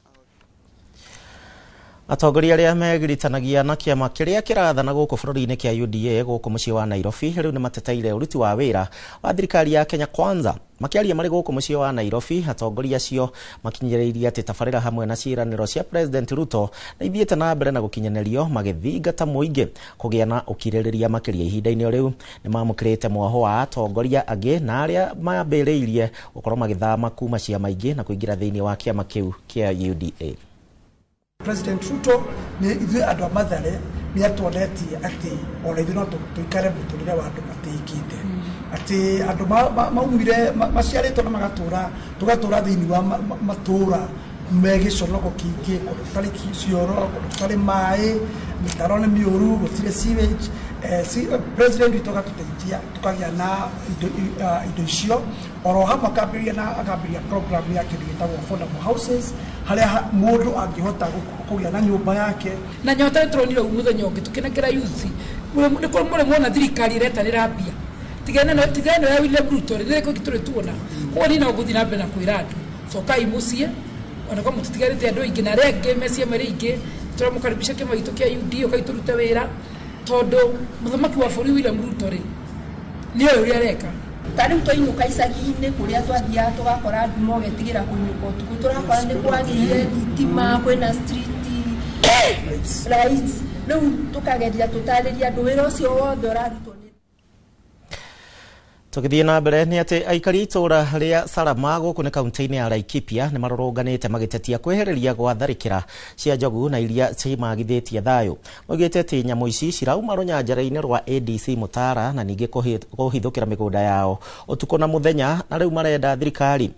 Atongoria arĩa megiritanagia na kĩama kĩrĩa kĩrathana gũkũ bũrũri-inĩ kĩa UDA gũkũ mũciĩ wa Nairobi rĩu nĩ mateteire ũruti wa wĩra wa thirikari ya Kenya Kwanza. Makĩaria marĩ gũkũ mũciĩ wa Nairobi, atongoria acio makinyĩrĩirie atĩ tabarĩra hamwe na ciĩranĩro cia President Ruto nĩ ithiĩte na mbere na gũkinyanĩrio magĩthingata mũingĩ kũgĩa na ũkirĩrĩria makĩria. Ihinda-inĩ o rĩu nĩ mamũkĩrĩte mwaho wa atongoria angĩ na arĩa mambĩrĩirie gũkorwo magĩthama kuma ciama ingĩ na kũingĩra thĩinĩ wa kĩama kĩu kĩa UDA. President Ruto nĩ ithuĩ andũ a Mathare nĩ atuonetie atĩ ona ithuĩ no tũikare mũtũrĩre wa andũ matĩĩkĩte, atĩ andũ maumire maciarĩtwo na magatũra tũgatũra thĩinĩ wa matũra me gĩconoko kĩingĩ, kũndũ gũtarĩ cioro, kũndũ gũtarĩ maĩ, mĩtaro nĩ mĩũru, gũtirĩ sewage. President witũ agatũteithia tũkagĩa na indo icio oro hamwe akambĩrĩria na akambĩrĩria program ya kĩndũ gĩtagwo affordable houses harĩa mũndũ angĩhota kũgĩa na nyũmba yake. Na nyota tũronire ũguo mũthenya ũngĩ tũkĩnengera youth nĩ kũrĩ muona thirikari ĩretanĩra mbia tigane ya William Ruto rĩ nĩkũ tũrĩ tuona koguo niĩ no ngũthiĩ na mbere na kwĩra andũ cokai mũciĩ ona kwa mũtitigarĩte andũ aingĩ na arĩa angĩ meciama marĩ aingĩ tũramũkaribisha kĩama gitũ kĩa UDA ũkai tũrute wĩra tondũ mũthamaki wa bũrũri William Ruto rĩ nĩ oĩ ũrĩa areka. Ta rĩu twainũka icagi-inĩ kũrĩa twathiaga tũgakora nduma ũgetigĩra kũinũka ũtukũ, tũrakora nĩ kwagĩire thitima, kwĩna street lights, rĩu tũkageria tũtarĩrie andũ wĩra ũcio wothe ũrarutwo. Tũgĩthiĩ na mbere nĩ atĩ aikari itũra rĩa Salama gũkũ nĩ kaunti-inĩ ya Laikipia nĩ marũrũnganĩte magĩtetia kwĩhereria gwa tharĩkĩra cia njogu na iria cimagithĩtie thayũ. Maugĩte atĩ nyamũ ici cirauma rũnyanjara-inĩ rwa ADC Mutara na ningĩ kũhithũkĩra mĩgũnda yao ũtukũ na mũthenya, na rĩu marenda thirikari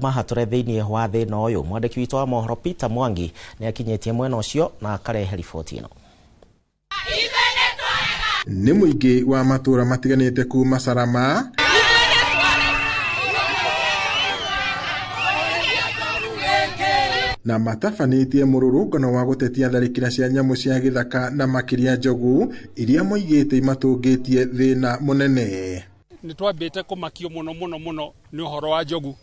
mahatũre thĩinĩ wa thĩna ũyũ. Mwandĩki witũ wa mohoro Peter Mwangi nĩ akinyĩtie mwena ũcio na akarehe riboti ĩno. Nĩ mũingĩ wa matũra matiganĩte kuma Salama na matabanĩtie mũrũrũngano wa gũtetia tharĩkĩra cia nyamũ cia gĩthaka na makĩria njogu iria moigĩte imatũngĩtie thĩna mũnene. Nĩ twambĩte kũmakio mũno mũno mũno nĩ ũhoro wa njogu,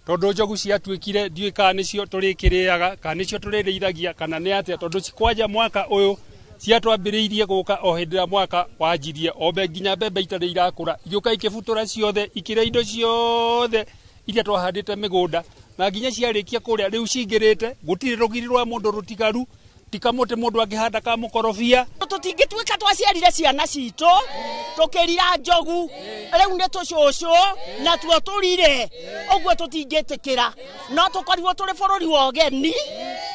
tondũ njogu ciatuĩkire ndiũĩ kana nĩcio tũrĩkĩrĩaga kana nĩcio tũrĩrĩithagia kana nĩ atĩa, tondũ kwanja mwaka ũyũ ciatwambĩrĩirie gũka o hĩndĩ ĩrĩa mwaka wanjirie, o nginya mbembe itarĩ irakũra igĩũka ikĩbutura ciothe ikĩrĩa indo ciothe iria twahandĩte mĩgũnda, na nginya ciarĩkia kũrĩa rĩu cingĩrĩte gũtirĩ rũgiri rwa mũndũ rũtigaru, ti kamũtĩ mũndũ angĩhanda ka mũkorobia. Tũtingĩtuĩka twaciarire ciana citũ tũkĩrira njogu, rĩu nĩ tũcũcũ na tuo tũrire ũguo tũtingĩtĩkĩra, no tũkorirwo tũrĩ bũrũri wa ũgeni,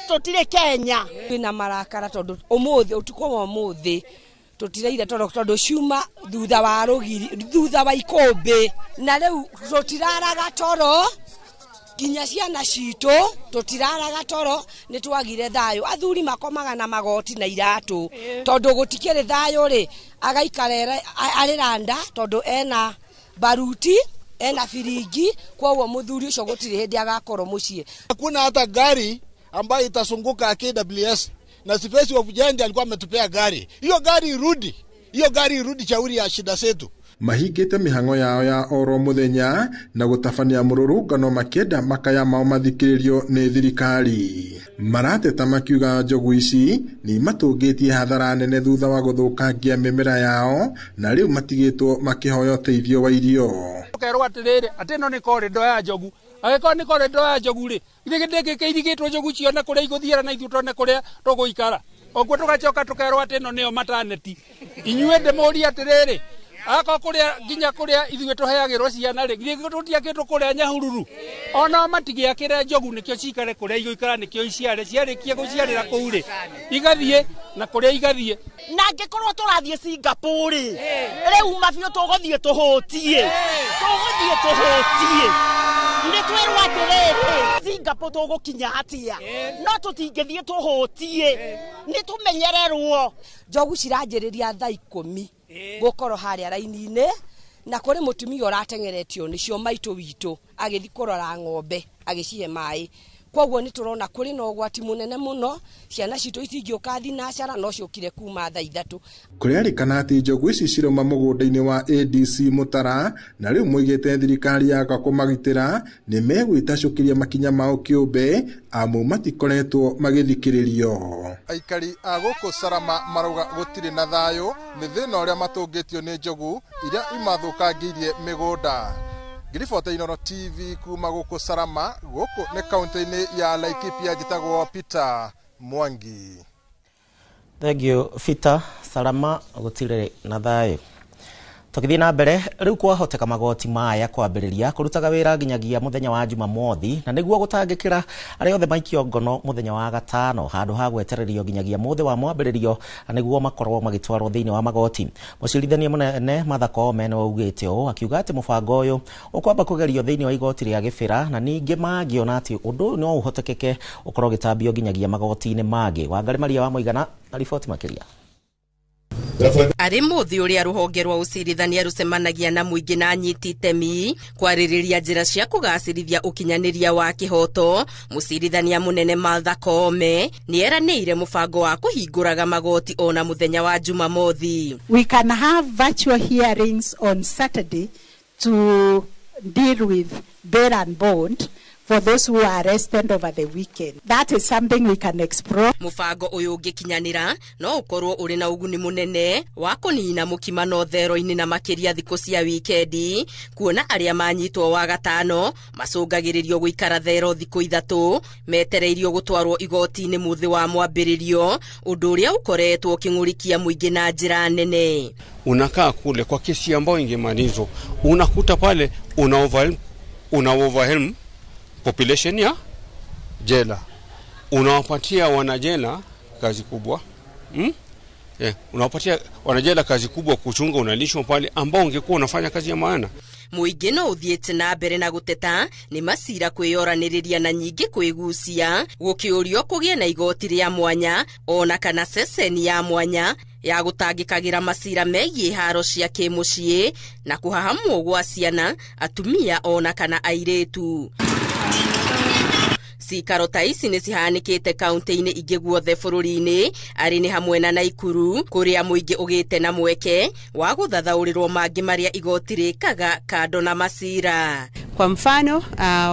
tũtirĩ Kenya. Twĩna marakara tondũ ũmũthĩ ũtukũ wa ũmũthĩ tũtiraire toro tondũ ciuma thutha wa rũgiri, thutha wa ikũmbĩ, na rĩu tũtiraraga toro nginya ciana citũ tũtiraraga toro, nĩ twagire thayũ. Athuri makomaga na magoti na iratũ tondũ gũtikĩrĩ thayũ rĩ, agaikara arĩ randa tondũ ena baruti ena firingi, koguo mũthuri ũcio gũtirĩ hĩndĩ agakorwo mũciĩ. Hakuna hata gari ambayo itasunguka KWS, na Sifesi wa Bujandi alikuwa ametupea gari. Hiyo gari irudi. Hiyo gari irudi shauri ya shida zetu. Mahingĩte mĩhang'o yao ya oro mũthenya na gũtabania mũrũrũngano makĩenda makaya mao mathikĩrĩrio nĩ thirikari. Marateta makiuga njogu ici nĩ imatũngĩtie hathara nene thutha wa gũthũkangia mĩmera yao na rĩu matigĩtwo makĩhoya ũteithio wa irio. Ũkerwo atĩrĩrĩ atĩ ĩno nĩ korido ya njogu, angĩkorwo nĩ korido ya njogu rĩ, githĩ ndĩngĩkĩirigĩtwo njogu cione kũrĩa igũthiĩra na ithuĩ tuone kũrĩa tũgũikara. Oguo tugacoka tukerwo atĩ ĩno nĩyo maternity. Inyuĩ ndĩmũrie atĩrĩrĩ, akorwo kũrĩa nginya kũrĩa ithuĩ tũheagĩrwo ciana rĩ, githĩ tũtiakĩtwo kũrĩa Nyahururu? Ona matigĩakĩre njogu nĩkĩo cikare kũrĩa igũikara, nĩkĩo iciare, ciarĩkia gũciarĩra kũu rĩ, igathiĩ na kũrĩa igathiĩ. Na angĩkorwo tũrathiĩ Singapore rĩ, rĩu mabiũ tũgũthiĩ tũhũtie, tũgũthiĩ tũhũtie. Nĩ twĩrwo atĩrĩrĩ, Singapore tũgũkinya atĩa? No tũtingĩthiĩ tũhũtie, nĩ tũmenyererwo. Njogu ciranjĩrĩria thaa 10 gũkorwo harĩa raini-inĩ, na kũrĩ mũtumia ũrateng'eretio nĩcio maitũ witũ agĩthiĩ kũrora ng'ombe agĩcihe maĩ. Koguo nĩ tũrona kũrĩ na ũgwati mũnene mũno, ciana citũ itingĩũka thinacara no ciũkire kuma thaa 3. Kũrerĩkana atĩ njogu ici ciroma mũgũnda-inĩ wa ADC Mũtara, na rĩu moigĩte thirikari yaga kũmagitĩra nĩ megwĩtacũkĩria makinya mao kĩũmbe, amu matikoretwo magĩthikĩrĩrio. Aikari a gũkũ Salama marauga gũtirĩ na thayũ nĩ thĩna ũrĩa matũngĩtio nĩ njogu iria imathũkangĩirie mĩgũnda. Ngĩribota Inooro TV kuma gũkũ Salama, gũkũ nĩ kaunti-inĩ ya Laikipia, njĩtagwo Peter Mwangi. Thank you Peter. Salama gũtirĩ na thayũ. Tũgĩthiĩ na mbere, rĩu kwahoteka magoti maya kwambĩrĩria kũrutaga wĩra nginyagia mũthenya wa Jumamothi, na nĩguo gũtangĩkĩra arĩa othe maikio ngono mũthenya wa gatano handũ ha gwetererio nginyagia mũthĩ wa mwambĩrĩrio, na nĩguo makorwo magĩtwarwo thĩinĩ wa magoti. Mũcirithania mũnene Martha Koome nĩwe augĩte ũũ, akiuga atĩ mũbango ũyũ ũkwamba kũgerio thĩinĩ wa igoti rĩa Gĩbĩra, na ningĩ mangĩona atĩ ũndũ ũyũ no ũhotekeke ũkorwo ũgĩtambio nginyagia magoti-inĩ mangĩ. Wangari Maria wa Mũigana na riboti makĩria. Arĩ mũthĩ ũrĩa rũhonge rwa ũcirithania rũcemanagia na mũingĩ na anyiti itemi kwarĩrĩria njĩra cia kũgacĩrithia ũkinyanĩria wa kĩhoto, mũcirithania mũnene Martha Koome nĩeranĩire mũbango wa kũhingũraga magoti ona mũthenya wa Jumamothi. We can have virtual hearings on Saturday to deal with bail and bond for those who are arrested over the weekend. That is something we can explore. Mũbango ũyũ ũngĩkinyanĩra no ũkorwo ũrĩ na ũguni mũnene wa kũnina mũkimano thero-inĩ na makĩria thikũ cia wikendi, kuona arĩa manyitwo wa gatano macũngagĩrĩrio gũikara thero thikũ 3 metereirio gũtwarwo igoti-inĩ mũthĩ wa mwambĩrĩrio, ũndũ ũrĩa ũkoretwo ũkĩng'ũrikia mũingĩ na njĩra nene. Unakaa kule kwa kesi ambayo ingemalizwa, unakuta pale una overwhelm population ya jela, unawapatia wanajela kazi kubwa. Unawapatia wanajela kazi kubwa kuchunga, unalishwa pale ambao ungekuwa unafanya kazi ya maana. Mũingĩ no ũthiĩte na mbere na gũteta nĩ macira kwĩyoranĩrĩria na nyingĩ kwĩgucia gũkĩũrio kũgĩe na igoti rĩa mwanya ona kana ceceni ya mwanya ya gũtangĩkagĩra macira megiĩ haro cia kĩmũciĩ na kũhahamwo gwa ciana, atumia ona kana airĩtu. Cikaro ta ici nĩ cihanĩkĩte kaunti-inĩ ingĩ guothe bũrũri-inĩ, arĩ nĩ hamwe na Naikuru kũrĩa mũingĩ ũgĩte na mweke wa gũthathaũrĩrwo mangĩ marĩa igoti rĩkaga kando na macira. Kwa mfano,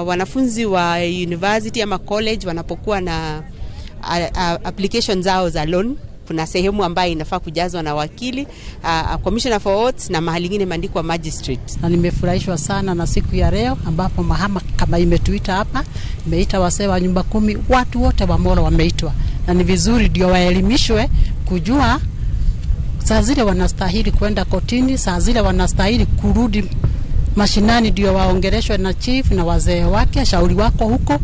wanafunzi wa university ama college wanapokuwa na application zao za loan, kuna sehemu ambayo inafaa kujazwa na wakili, commissioner for oaths, na mahali nyingine imeandikwa magistrate. Na nimefurahishwa sana na siku ya leo ambapo mahakama imetuita hapa, imeita wasee wa nyumba 10, watu wote wa Molo wameitwa. Na ni vizuri ndio waelimishwe kujua saa zile wanastahili kwenda kotini, saa zile wanastahili kurudi mashinani ndio waongeleshwe na chief na wazee wake, shauri wako huko.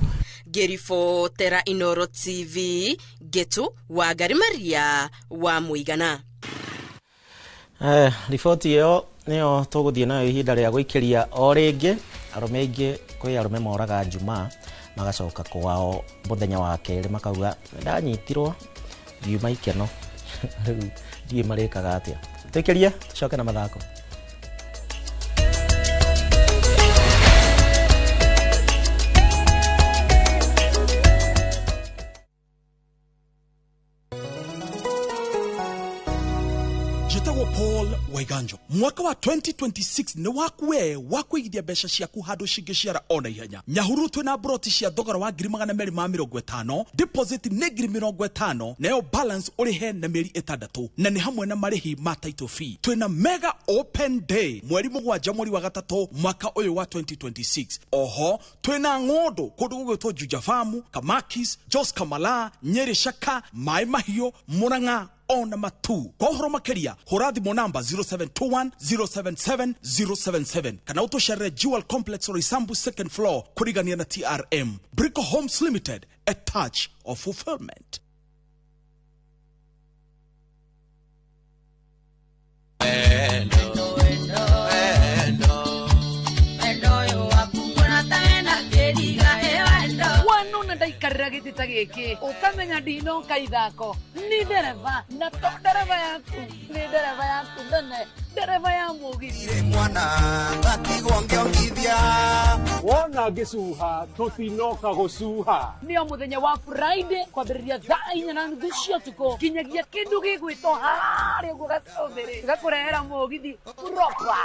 Ngĩribotera Inooro TV, Getu Wangari Maria wa Mũigana. Riboti ĩyo nĩyo tũgũthiĩ nayo ihinda rĩa gũikĩria o rĩngĩ. Arũme aingĩ, kwĩ arũme moraga Njumaa magacoka kwao mũthenya wa kerĩ makauga ndanyitirwo ngiuma ikeno. Rĩu ndiũĩ marĩkaga atĩa. Tũikĩrie tũcoke na mathako. Njĩtagwo Paul Waiganjo. Mwaka wa 2026 nĩ waku we wa kũigithia mbeca ciaku handũ cingĩciara ona ihenya. Nyahururu twĩna broti cia thogora wa 250,000, deposit nĩ 50,000, nayo balance ũrĩhe na mĩeri 6, na nĩ hamwe na marĩhi ma title fee. Twĩna mega open day mweri 7 mweri wa 3 mwaka ũyũ wa 2026. Oho twĩna ng'ũndũ kũndũ gũgwĩtwo Juja Farm, Kamakis, Jos Kamala, Nyeri Shaka, Maĩ Mahiũ, Murang'a ona Matu. Kwa ũhoro makĩria hũra thimũ namba 0721 077 077 kana ũtũcerere Jewel Complex Roysambu second floor kũrigania na TRM. Brico Homes Limited, a touch of fulfillment. Wanona ndaikarĩra gĩtĩ ta gĩkĩ ũkamenya ndinoka ithako ni ndereba na to ndereba yaku ni ndereba yaku nene ndereba ya mũgithi. Mwana ngatigwo ngĩongithia wona ngĩcuha tũtinoka gũcuha. Nĩ o mũthenya wa Friday kwambĩrĩria thaa 4:30 cia ũtukũ nginyagia kĩndũ gĩgwĩtwo harĩa ũguo gacũmbĩrĩ gakũrehera mũgithi proper.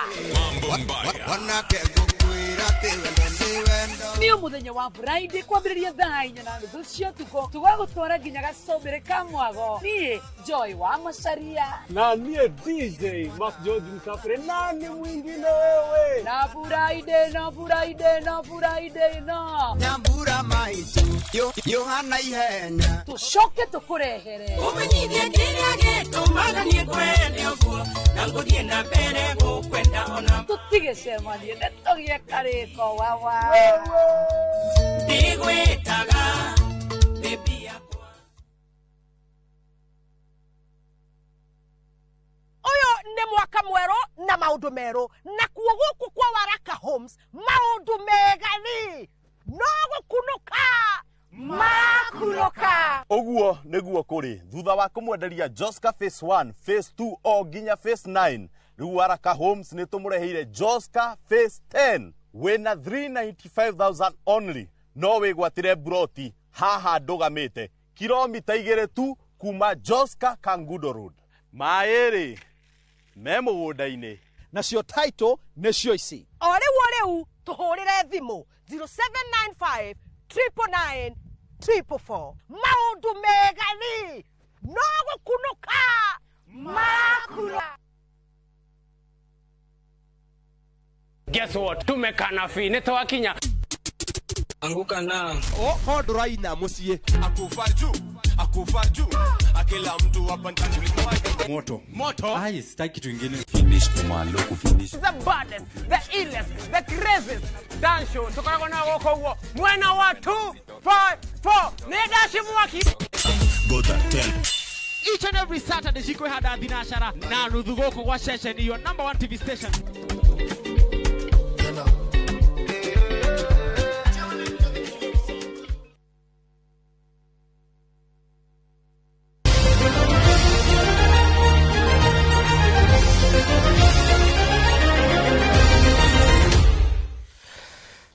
Wanake ngũkwĩra atĩ wendo nĩ wendo. Nĩ o mũthenya wa Friday kwambĩrĩria thaa 4:30 cia ũtukũ tũgagũtwara nginya gacũmbĩrĩ ka mwago. Niĩ Joy wa Macaria na niĩ DJ Mark George Msafiri, nani mwingine wewe? Na Friday no Friday no Friday no Nyambura maitu yohana ihenya tũcoke tũkũrehere ũmenyithie kĩrĩa gĩtũmaga niĩ ngwende ũguo na ngũthiĩ na mbere gũkwenda ona tũtigĩcemanie nĩ tũgĩe karĩko wawa ndigwĩtaga baby yakwa. Ũyũ nĩ mwaka mwerũ na maũndũ merũ, na kuo gũkũ kwa Waraka Homes maũndũ mega rĩ no gũkunũka makunũka. Ũguo nĩguo kũrĩ thutha wa kũmwenderia Joska phase 1, phase 2 o nginya phase 9. Rĩu Waraka Homes nĩ tũmũreheire Joska phase 10 wĩna 395,000 only, no wĩgwatĩre broti haha ndũgamĩte kilomita 2 tu kuma Joska Kangundo Road. Maĩ rĩ me mũgũnda-inĩ, nacio title nĩcio ici. O rĩu o rĩu tũhũrĩre thimũ 0795 999 444. Maũndũ mega rĩ no gũkunũka makunũka. Guess what? Tumekana fi nĩ twakinya. Anguka na o ndũraina mũciĩ akufa juu akufa juu akila mtu hapa ndani moto moto. Ai, sitaki kitu kingine. Finish kumalo kufinish. The baddest, the illest, the craziest dance show tukoragwo na gũkũ ũguo mwena wa 2 5 4 nĩ dashi mwaki. Go tell. Each and every Saturday cikwĩhanda thinacara na nuthu gũkũ gwa ceceni your number 1 TV station.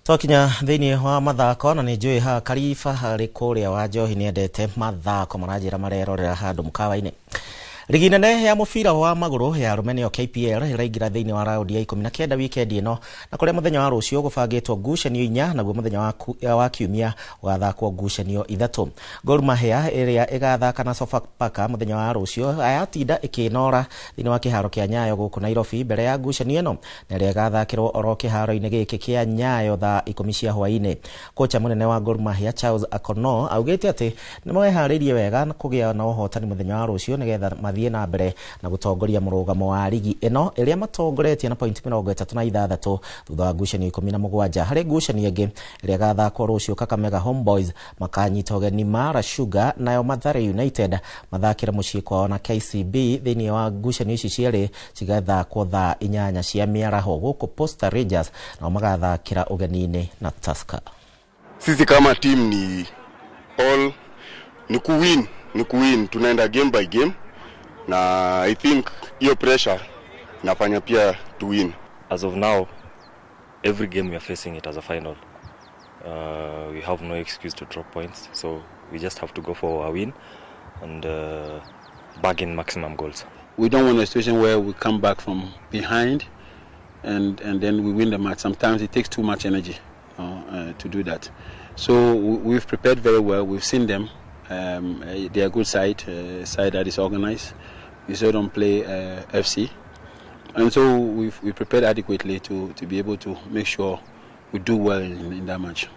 Twakinya thĩinĩ wa mathako na nĩ njũĩ haha Kariba harĩ kũrĩa wa Njohi nĩendete mathako maranjĩra marerorera handũ mũkawa-inĩ. Ligi nene ya mũbira wa magũrũ ya arũme nĩyo KPL ĩraingĩra thĩinĩ wa raundi ya 19 wikendi ĩno, na kũrĩa mũthenya wa rũciũ gũbangĩtwo ngucanio 4, naguo mũthenya wa kiumia ũgathakwo ngucanio 3. Gor Mahia ĩrĩa ĩgathaka na Sofapaka mũthenya wa rũciũ yatinda ĩkĩnora thĩinĩ wa kĩharo kĩa Nyayo gũkũ Nairobi mbere ya ngucanio ĩno, na ĩrĩa ĩgathakĩrwo oro kĩharo-inĩ gĩkĩ kĩa Nyayo thaa 10 cia hwaĩ-inĩ. Kocha mũnene wa Gor Mahia Charles Akono augĩte atĩ nĩmeharĩirie wega kũgĩa na ũhotani mũthenya wa rũciũ nĩgetha mathiĩ na mbere na gũtongoria mũrũgamo wa ligi ĩno ĩrĩa matongoretie na pointi 36 thutha wa ngucanio 17. Harĩ ngucanio ĩngĩ ĩrĩa ĩgathakwo rũciũ, Kakamega Homeboys makanyita ũgeni Mara Sugar, nayo Mathare United mathakĩre mũciĩ kwao na KCB. Thĩinĩ wa ngucanio ici cierĩ cigathakwo thaa 8 cia mĩaraho. Gũkũ Posta Rangers nao magathakĩra ũgeni-inĩ na Tusker. Sisi kama team ni all ni kuwin, ni kuwin, tunaenda game by game, na I think hiyo pressure nafanya pia to win. As of now, every game we are facing it as a final. We have no excuse to drop points, so we just have to go for a win and bargain maximum goals. We don't want a situation where we come back from behind and then we win the match. Sometimes it takes too much energy to do that. So we've prepared very well. We've seen them. They are a good side, side that is organized. We saw them play FC. And so we prepared adequately to be able to make sure we do well in that match.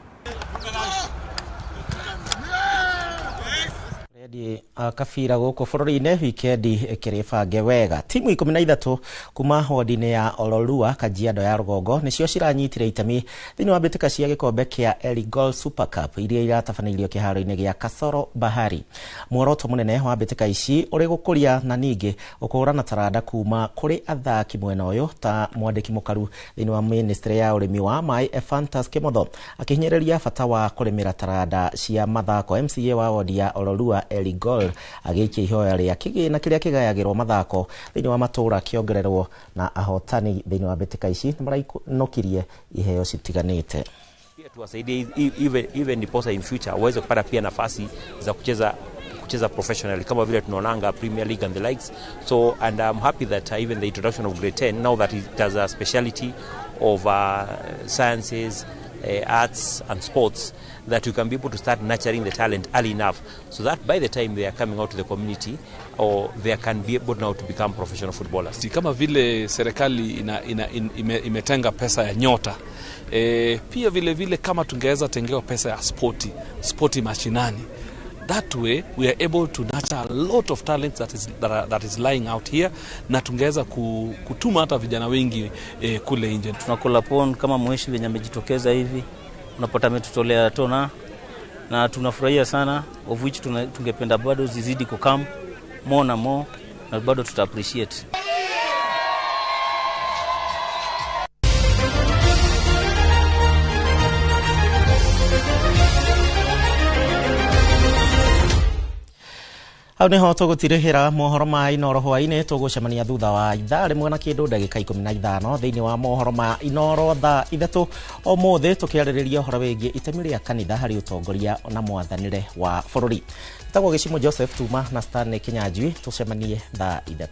Kabira gũkũ bũrũri-inĩ wikendi ĩkĩrĩbange wega. Timu 13 kuma wodi-inĩ ya Ololua Kajiado ya rũgongo nĩcio ciranyitire itemi thĩinĩ wa mbĩtĩka cia gĩkombe kĩa Elgol Super Cup iria iratabanĩirio kĩharo-inĩ gĩa Kasoro Bahari. Muoroto mũnene wa mbĩtĩka ici ũrĩ gũkũria na ningĩ gũkũrana taranda kuma kũrĩ athaki mwena ũyũ ta mwandĩki mũkaru thĩinĩ wa ministry ya ũrĩmi wa maĩ Ephantus Kimotho akĩhinyĩrĩria bata wa kũrĩmĩra taranda cia mathako. MCA wa wodi ya Ololua Elgol agĩikia ihoya rĩa kĩgĩna kĩrĩa kĩgayagĩrwo mathako thĩinĩ wa matũũra kĩongererwo na ahotani thĩinĩ wa mbĩtĩka ici nĩmarainũkirie iheo citiganĩte. Pia tuwasaidie even ndiposa in future waweze kupata pia nafasi za kucheza professionally kama vile tunaonanga Premier League and the likes. So and I'm happy that even the introduction of grade 10 now that it has a speciality of sciences, arts and sports, that you can be able to start nurturing the talent early enough so that by the time they are coming out to the community or they can be able now to become professional footballers. Kama vile serikali imetenga pesa ya nyota, pia vile vile kama tungeweza tengewa pesa ya sporti mashinani. That way we are able to nurture a lot of talents that is lying out here, na tungeweza kutuma hata vijana wengi kule nje. Tunakolapon kama mweshi venye amejitokeza hivi, unapata ametutolea tona na tunafurahia sana, of which tungependa bado zizidi kukam more na more, na bado tuta appreciate. Hau niho tũgũtirĩhĩra mohoro ma Inooro hwaĩ-inĩ. Tũgũcemania thutha wa ithaa rĩmwe na kĩndũ ndagĩka 15 thĩinĩ wa mohoro ma Inooro thaa 3 ũmũthĩ, tũkĩarĩrĩria ũhoro wĩgiĩ itemi rĩa kanitha harĩ ũtongoria na mwathanĩre wa bũrũri. Njĩtagwo Gĩcimo Joseph Tuma na Stanley Kinyanjui, tũcemanie thaa 3.